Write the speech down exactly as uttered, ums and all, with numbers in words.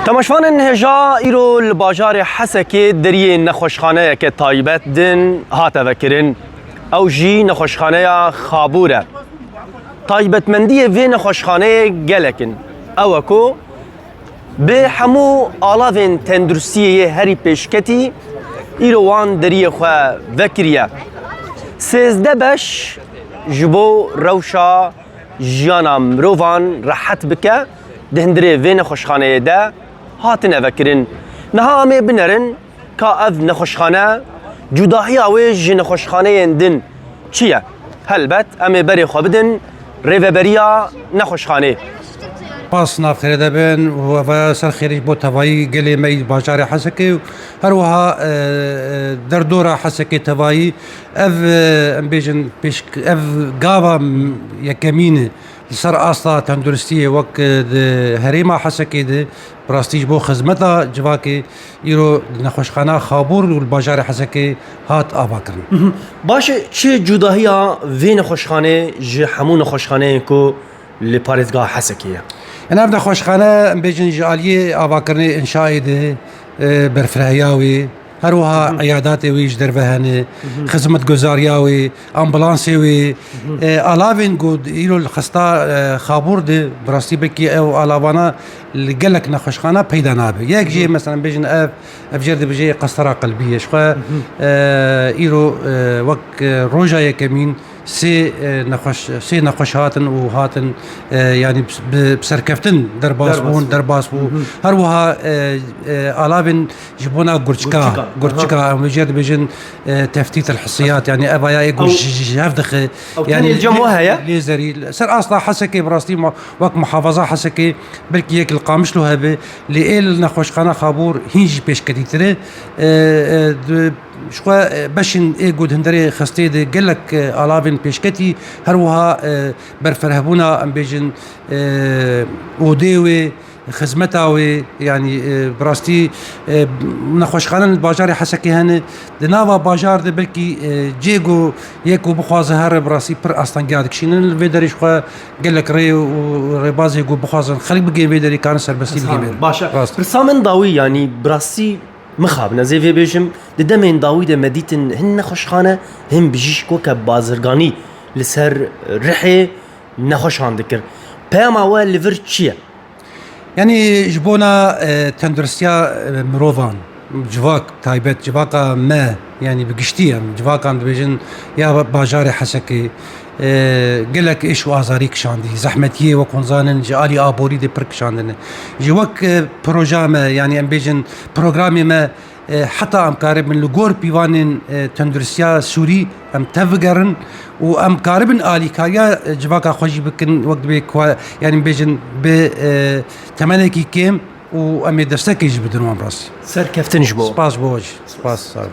Temaşvanên hêja, îro li bajarê Hesekê deriyê nexweşxaneyeke taybet din hate vekirin. Ew jî nexweşxaneya Xabûr e. Taybetmendiyê vê nexweşxaneyê gelek in. Ew e ku bi hemû alavên tenduristiyê yê herî pêşketî îro wan deriyê xwe vekiriye. Sêzdeh beş ji bo rewşa jiyana mirovan rehet bike, di hundirê vê nexweşxaneyê de hatine vekirin. Niha em ê binerin ka ev nexweşxane cudahiya wê ji nexweşxaneyên din çi ye? Helbet em ê berê xwe bidin rêveberiya nexweşxanê. Spas, nav xêrê de bin û evaya ser xêrî ji bo tevayî gelê me yî bajarê Hesekê û her wiha, e, e, derdora Hesekê tevayî. Ev, e, em bêjin pêşk-, ev gava m-, yekemîn e li ser asta tenduristiyê wek, e, di herêma Hesekê de bi rastî ji bo xizmeta civakê îro di nexweşxana Xabûr û li bajarê Hesekê hat avakirin. Mhm. Baş e, çi cudahiya vê nexweşxanê ji hemû nexweşxaneyên ku li parêzgeha Hesekê ye? Ev nexweşxane, em bêjin, ji aliyê avakirinê, înşaê de, e, berfirehya wê, her wiha, mhm, eyadatê wê ji derve hene, mhm, xizmetguzariya wê, ambulansê wê, mhm, e, alavên ku îro li xista, e, Xabûr de, bi rastî belkî ew alavana li gelek nexweşxana peyda nabe. Yek jê, mhm, mesela, em bêjin ev, ev jê re dibêje qestera qelbî ye. Ji xwe, mhm, e, îro, e, wek, e, roja yekemîn, sê, e, nexweş, sê nexweş hatin û hatin, e, yanî bi, bi, bi serkeftin derbas bûn, derbas bû. Derbas bûn. Mhm. Her wiha, e, e, alavên ji bona gurçika, gurçika, gurçika, aha, em vê jê dibêjin, e, teftît el hissiyat, yanî ev aya ê ku ji, ji, ji hev dixe. Ew yanî tenê li cem we heye? Lêzerî. Ser asta Hesekê bi rastî ma-, wek muhafaza Hesekê, belkî yek li Qamişlo hebe, lê ê li nexweşxana Xabûr hîn jî pêşketîtir e. E, e, di, Ji xwe, e, beşên ê ku di hundirê xistê de gelek, e, alavên pêşketî, her wiha, e, berfirehbûna, em bêjin, e, odê wê, xizmeta wê, yanî, e, bi rastî, e, nexweşxanan li bajarê Hesekê hene. Di nava bajar de belkî, e, cê ku yê ku bixwaze here bi rastî pir astengiya dikişînin. Li vê derê ji xwe gelek rê û rêbazê ku bixwazin xelk bigihên vê derê karin serbestî bigihên vê derê. Baş e. Rast. Pirsa min dawî, yanî bi rastî mixabin, ez ê vê bêjim, di demên dawî de me dîtin hin nexweşxane, hin bijîşk weke bazirganî li ser rihê nexweşan dikir. Peyama we li vir çi ye? Yanî ji bona, e, tenduristiya, e, mirovan, civak taybet, civaka me, yanî bi giştî em civakan dibêjin ya ba-, bajarê Hesekê, e, gelek êş û azarî kişandî, zehmetiyê wek hûn zanin ji alî aborî de pir kişandine. Ji wek, e, proja me, yanî em bêjin programê me, e, heta em karibin li gor pîvanên, e, tenduristiya Sûrî em tev bigerin û em karibin alîkariya, e, civaka xwe jî bikin, wek dibê ku, yanî bêjin bi, e, temenekî kêm û em ê destekê jî bidin wan rastî. Serkeftin ji bo. Spas ji bo we jî. Spas, sağ olun.